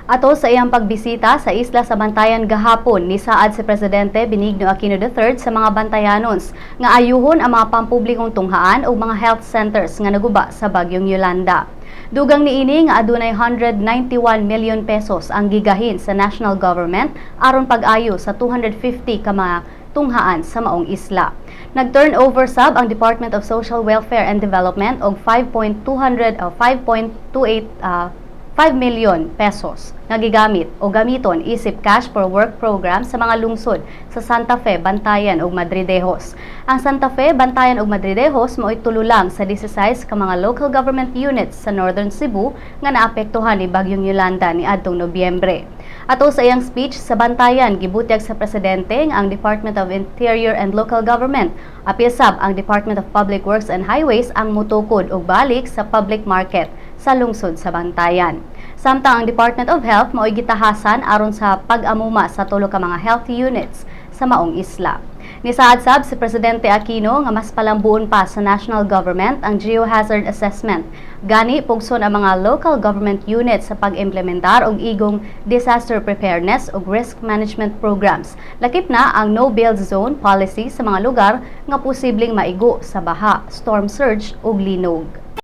Ato sa iyang pagbisita sa isla sa Bantayan gahapon, nisaad si Presidente Benigno Aquino III sa mga Bantayanons nga ayuhon ang mga pampublikong tunghaan ug mga health centers nga naguba sa Bagyong Yolanda. Dugang niini nga adunay 191 million pesos ang gigahin sa national government aron pag-ayo sa 250 ka mga tunghaan sa maong isla. Nag-turnover sab ang Department of Social Welfare and Development og 5.200 o 5.28 5 million pesos nga gigamit o gamiton isip cash for work program sa mga lungsod sa Santa Fe, Bantayan ug Madridejos. Ang Santa Fe, Bantayan ug Madridejos mao'y tulo lang sa 16 ka mga local government units sa Northern Cebu nga naapektuhan ni Bagyong Yolanda niadtong Nobyembre. Ato sa iyang speech sa Bantayan, gibutyag sa presidente nga ang Department of Interior and Local Government, apil sab ang Department of Public Works and Highways ang mutukod og balik sa public market sa lungsod sa Bantayan. Samtang ang Department of Health mao'y gitahasan aron sa pag-amuma sa tulo ka mga health units sa maong isla. Nisaad sab si Presidente Aquino nga mas palambuon pa sa national government ang geohazard assessment. Gani pugson ang mga local government units sa pag-implementar og igong disaster preparedness ug risk management programs. Lakip na ang no-build zone policy sa mga lugar nga posibleng maigo sa baha, storm surge ug linog.